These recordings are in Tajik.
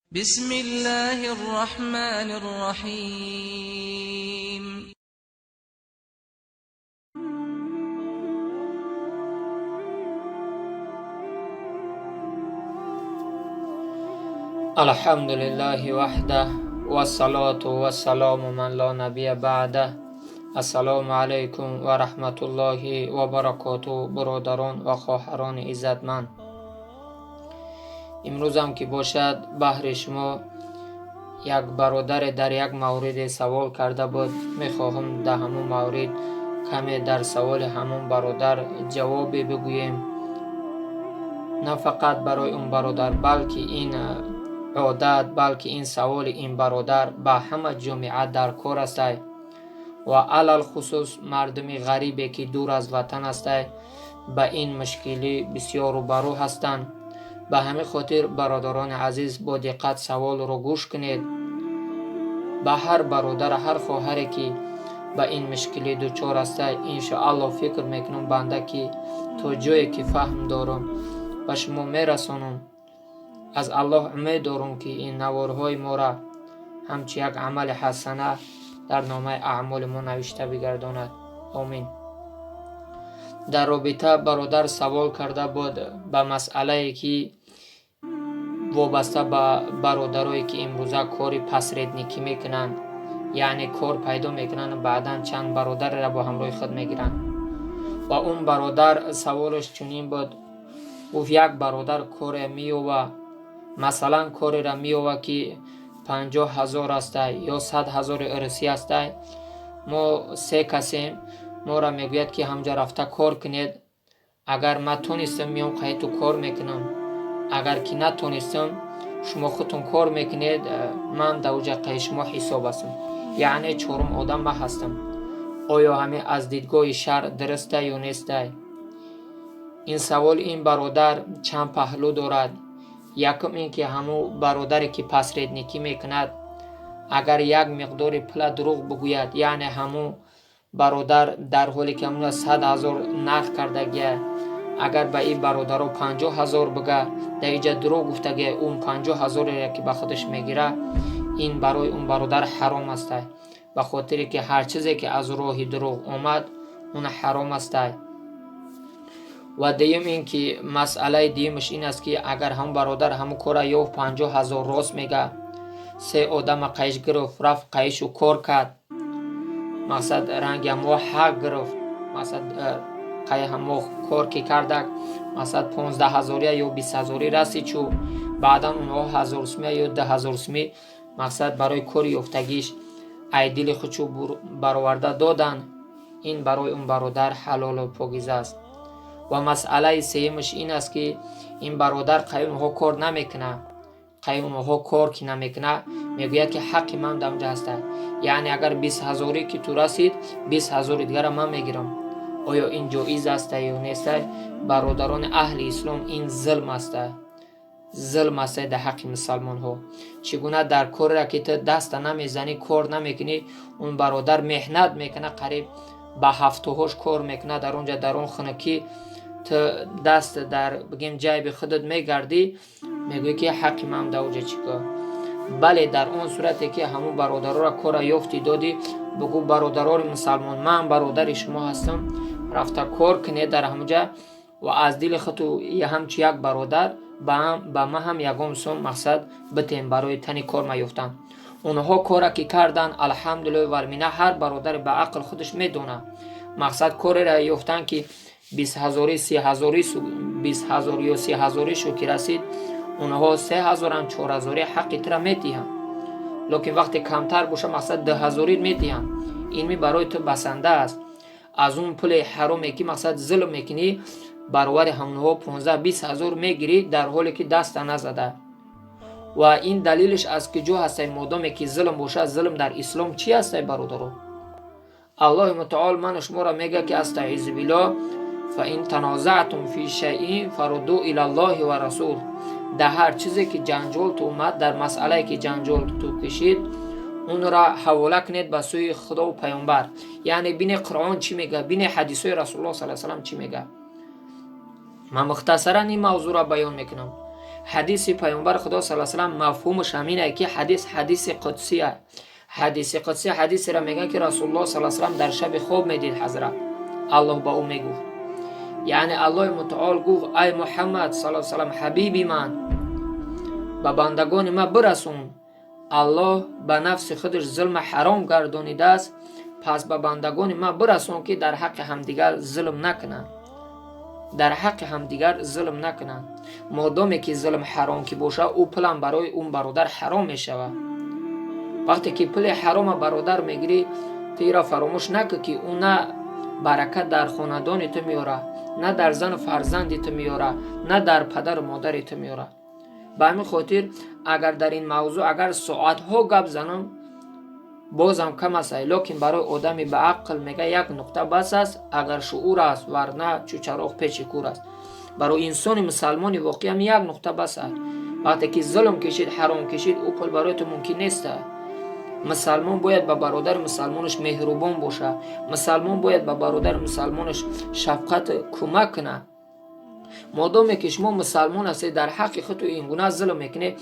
بسم الله الرحمن الرحيم. الحمد لله وحده والصلاة والسلام من لا نبي بعده. Ассалому алайкум ва раҳматуллоҳи ва баракоту, бародарон ва хоҳарони иззатманд. Имрӯзам ки бошад, баҳри шумо як бародаре дар як мавриде савол карда буд. Мехоҳам дар ҳамон маврид каме дар саволи ҳамон бародар ҷавобе бигӯем. На фақат барои он бародар, балки ин одат, балки ин саволи ин бародар ба ҳама ҷомеа дар кор астай ва алалхусус мардуми ғарибе ки дур аз ватан астай ба ин мушкилӣ бисёр рӯбарӯ ҳастанд. Ба ҳамин хотир, бародарони азиз, бо диққат саволро гӯш кунед. Ба ҳар бародар, ҳар хоҳаре ки ба ин мушкилӣ дучор астай, иншоалло фикр мекунам, банда ки то ҷое ки фаҳм дорам ба шумо мерасонам. Аз Аллоҳ умед дорам, ки ин наворҳои моро ҳамчун як амали ҳасана дар номаи аъмоли мо навишта бигардонад. Омин. Дар робита бародар савол карда буд ба масъалае ки вобаста ба бародарое ки имрӯза кори посредникӣ мекунанд, яъне кор пайдо мекунанд, баъдан чанд бародареро бо ҳамроҳи худ мегиранд. Ва он бародар саволаш чунин буд, гуфт: як бародар коре меёва, масалан, кореро меёва ки 50 000 астай ё 100 000 русӣ астай. Мо се касем, моро мегӯяд ки ҳамҷо рафта кор кунед. Агар ман тонистам, меом қайи ту кор мекунам, агар ки натонистам, шумо худтон кор мекунед, ман дар оҷа қайи шумо ҳисоб ҳастам, яъне чорум одам ман ҳастам. Оё ҳамин аз дидгоҳи шаръ дурустай ё нестай? Ин саволи ин бародар чанд паҳлӯ дорад. Якум ин ки ҳамун бародаре ки посредникӣ мекунад, агар як миқдори пула дурӯғ бигӯяд, яъне ҳамун бародар дар ҳоле ки ҳамуна 100 000 нарх кардагия, агар ба ин бародаро 50 000 бига, дар иҷа дурӯғ гуфтагия, он 50 000-еро ки ба худаш мегира, ин барои он бародар ҳаром астай, ба хотире ки ҳар чизе ки аз роҳи дурӯғ омад, он ҳаром астай. Ва дуюм ин ки масъалаи дуюмаш ин аст, ки агар ҳамун бародар ҳамун кора ёфт, 50 000 рост мега, се одама қайиш гирифт, рафт қайишу кор кард, мақсад ранги ҳамо ҳақ гирифт, мақсад қай ҳамо кор ки кардак, мақсад 15 ҳазория ё 20 ҳазорӣ расид, чу баъдан онҳо 1000 сумия ё 2000 сумӣ, мақсад барои кори ёфтагиш ай дили худшу бароварда доданд, ин барои он бародар ҳалолу покиза аст. Ва масъалаи сеюмаш ин аст, ки ин бародар қай онҳо кор намекунад. Қай онҳо кор ки намекунад, мегӯяд ки ҳаққи ман дар онҷа ҳаста, яъне агар 20 ҳазорӣ ки ту расид, 20 ҳазори дигара ман мегирам. Оё ин ҷоиз аста ё неста? Бародарони аҳли ислом, ин зулм аста, зулм аста дар ҳаққи мусалмонҳо. Чӣ гуна дар кореро ки ту даста намезанӣ, кор намекунӣ, он бародар меҳнат мекунад, қариб ба ҳафтуҳош кор мекунад дар он ҷа, дар он хунукӣ, ту даст дар бигем ҷайби худат мегардӣ, мегӯӣ ки ҳаққи ман дар оҷа чӣ кор? Бале, дар он сурате ки ҳамун бародароро кора ёфтӣ, додӣ, бугӯ: бародарони мусалмон, ман бародари шумо ҳастам, рафта кор кунед дар ҳамуҷа ва аз дили худту ҳамчу як бародар ба ман ҳам ягон сум, мақсад, битем барои тани кор ма ёфтан. Онҳо кора ки кардан, алҳамдулиллоҳ валмина, ҳар бародаре ба ақл худаш медонад, мақсад кореро ёфтан ки 20 ҳазорӣ, 30 ҳазорӣ, 20 000 ё 30 ҳазорӣ шу ки расид, онҳо 3000-ам, 4000-ӣ ҳаққи тура медиҳанд. Лекин вақте камтар боша, мақсад, 2000-ӣ медиҳанд. Инми барои ту басанда аст. Аз он пули ҳароме ки, мақсад, зулм мекунӣ, баробари ҳамонҳо 15-20 ҳазор мегирӣ, дар ҳоле ки даста назада. Ва ин далелиш аз куҷо ҳастай? Модоме ки зулм бошад, зулм дар ислом чӣ ҳастай, бародаро? Аллоҳи мутаол ману шуморо мегӯяд ки астаизу биллоҳ: فإن تنازعتم في شيء فردوه إلى الله والرسول. Дар ҳар чизе ки ҷанҷол ту омад, дар масъалае ки ҷанҷол ту кашид, онро ҳавола кунед ба сӯи Худову Паёмбар. Яъне бине Қуръон чӣ мегӯяд, бине ҳадисҳои Расулуллоҳ са салам чӣ мегӯяд. Ман мухтасаран ин мавзӯъро баён мекунам. Ҳадиси Паёмбар Худо саллаллоҳу алайҳи васаллам мафҳумаш ҳамине, ки ҳадис ҳадиси қудсия. Ҳадиси қудсӣ ҳадисеро мегӯянд, ки Расулуллоҳ саллаллоҳу алайҳи васаллам дар шаби хоб медид, ҳазрат Аллоҳ ба ӯ мегуфт, яъне Аллоҳи Мутаол гуфт: «Ай Муҳаммад саллаллоҳу алайҳи васаллам, ҳабиби ман, ба бандагони ман бирасон, Аллоҳ ба нафси худаш зулма ҳаром гардонидааст. Пас ба бандагони ман бирасон, ки дар ҳаққи ҳамдигар зулм накунанд, дар ҳаққи ҳамдигар зулм накунанд». Модоме ки зулм ҳаром ки бошад, ӯ пулам барои он бародар ҳаром мешавад. Вақте ки пули ҳарома бародар мегирӣ, ту ира фаромӯш накун, ки ӯ на баракат дар хонадони ту меёрад, на дар зану фарзанди ту меёрад, на дар падару модари ту меёрад. Ба ҳамин хотир, агар дар ин мавзӯъ агар соатҳо гап занам, бозам кам аст, лекин барои одами ба ақл, мега, як нуқта бас аст, агар шуур аст, варна чу чароғ печи кур аст. Барои инсони мусалмони воқеам як нуқта бас аст. Вақте ки зулм кишид, ҳаром кишид, ӯ пул барои ту мумкин нест. Мусалмон бояд ба бародари мусалмонаш меҳрубон бошад. Мусалмон бояд ба бародари мусалмонаш шафқат, кӯмак кунад. Модоме ки шумо мусалмон ҳастед, дар ҳаққи худту ин гуна зулм мекунед,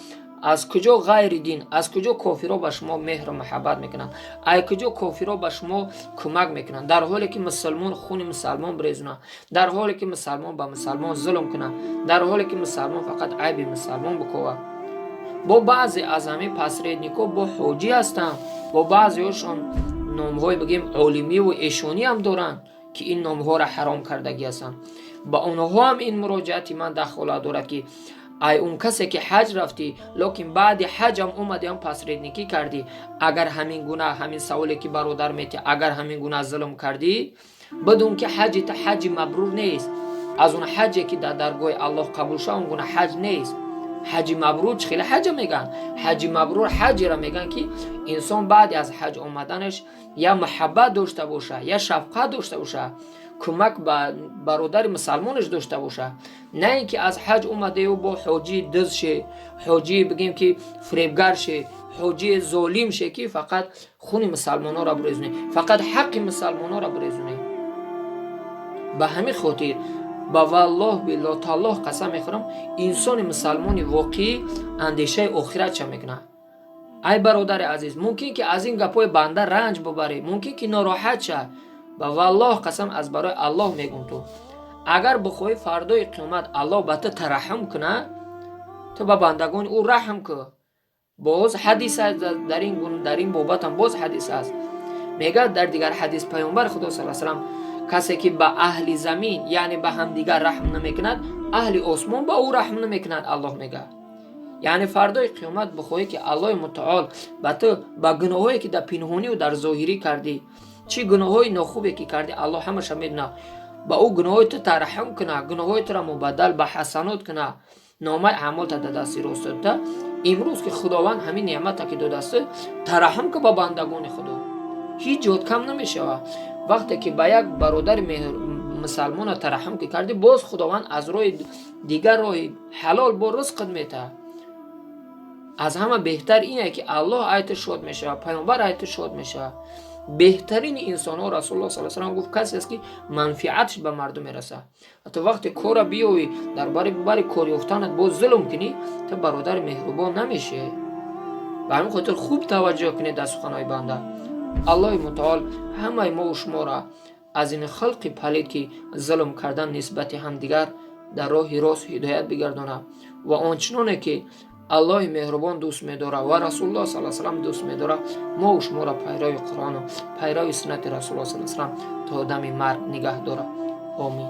аз куҷо ғайри дин, аз куҷо кофиро ба шумо меҳру муҳаббат мекунанд, ай куҷо кофиро ба шумо кӯмак мекунанд, дар ҳоле ки мусалмон хуни мусалмон брезонад, дар ҳоле ки мусалмон ба мусалмон зулм кунад, дар ҳоле ки мусалмон фақат айби мусалмон бикова? Бо баъзе аз ҳамин посредникҳо бо ҳоҷӣ ҳастанд, бо баъзеҳошон номҳои, бигем, олимиву эшонӣ ҳам доранд, ки ин номҳоро ҳаром кардагӣ ҳастанд. Ба онҳо ҳам ин муроҷиати ман дахолат дорад, ки ай он касе ки ҳаҷ рафтӣ, лекин баъди ҳаҷам омадиам посредникӣ кардӣ, агар ҳамин гуна, ҳамин саволе ки бародар метӣ, агар ҳамин гуна зулм кардӣ, бидун ки ҳаҷи та ҳаҷи мабрур нест. Аз он ҳаҷе ки дар даргоҳи Аллоҳ қабул шава, он гуна ҳаҷ нест. Ҳаҷи мабрур чӣ хеле ҳаҷа мегӯянд? Ҳаҷи мабрур ҳаҷеро мегӯянд, ки инсон баъди аз ҳаҷ омаданаш я муҳаббат дошта боша, я шафқат дошта боша, кӯмак ба бародари мусалмонаш дошта боша, на ин ки аз ҳаҷ омадаю бо ҳоҷии дыз ше, ҳоҷии, бигем, ки фиребгар ше, ҳоҷии золим ше, ки фақат хуни мусалмонҳоро бурезонӣ, фақат ҳаққи мусалмонҳоро бурезонӣ. Ба ҳамин хотир, ба валлоҳ, биллоҳ, таллоҳ қасам мехӯрам, инсони мусалмони воқеӣ андешаи охиратша мекунад. Ай бародари азиз, мумкин ки аз ин гапҳои банда ранҷ бубарӣ, мумкин ки нороҳат ша. Ба валлоҳ қасам, аз барои Аллоҳ мегӯм, ту агар бихоҳӣ фардои қиёмат Аллоҳ ба ту тараҳҳум кунад, ту ба бандагони ӯ раҳм кун. Боз ҳадис аст дар ин бобатам, боз ҳадис аст. Мегӯяд дар дигар ҳадис Паёмбари Худо сал салам: «Касе ки ба аҳли замин, яъне ба ҳамдигар раҳм намекунад, аҳли осмон ба ӯ раҳм намекунад», Аллоҳ мегӯяд. Яъне фардои қиёмат бихоҳӣ, ки Аллоҳи Мутаол ба ту ба гуноҳое ки дар пинҳонию дар зоҳирӣ кардӣ, чӣ гуноҳҳои нохубе ки кардӣ, Аллоҳ ҳамаша медонад, ба ӯ гуноҳҳои ту тараҳҳум кунад, гуноҳҳои туро мубаддал ба ҳасанот кунад, номаи аъмолта дар дасти рост дода. Имрӯз ки Худованд ҳамин неъмата ки додааст, тараҳҳум ку ба бандагони Худо, ҳеҷ ҷот кам намешавад. Вақте ки ба як бародари мусалмона тараҳҳум ки кардӣ, боз Худованд аз роҳи дигар, роҳи ҳалол, бо ризқат метаҳад. Аз ҳама беҳтар ине, ки Аллоҳ ай ту шод мешавад, Паёмбар ай ту шод мешавад. Беҳтарини инсонҳо, Расулуллоҳ сал салам гуфт, касе аст, ки манфиатш ба мардум мерасад. Ҳатто вақте кора биёвӣ, дар бари кор ёфтанат боз зулм кунӣ, ту бародари меҳрубон намешӣ. Ба ҳамин хотир хуб таваҷҷӯҳ кунед дар суханҳои банда. Аллоҳи Мутаол ҳамаи мову шуморо аз ин халқи палид, ки зулм кардан нисбати ҳамдигар, дар роҳи рост ҳидоят бигардонад ва ончуноне ки Аллоҳи меҳрубон дӯст медорад ва Расулуллоҳ сал салам дӯст медорад, мову шуморо пайрави Қуръону пайрави суннати Расулуллоҳ сал салам то дами марг нигаҳ дорад. Омин.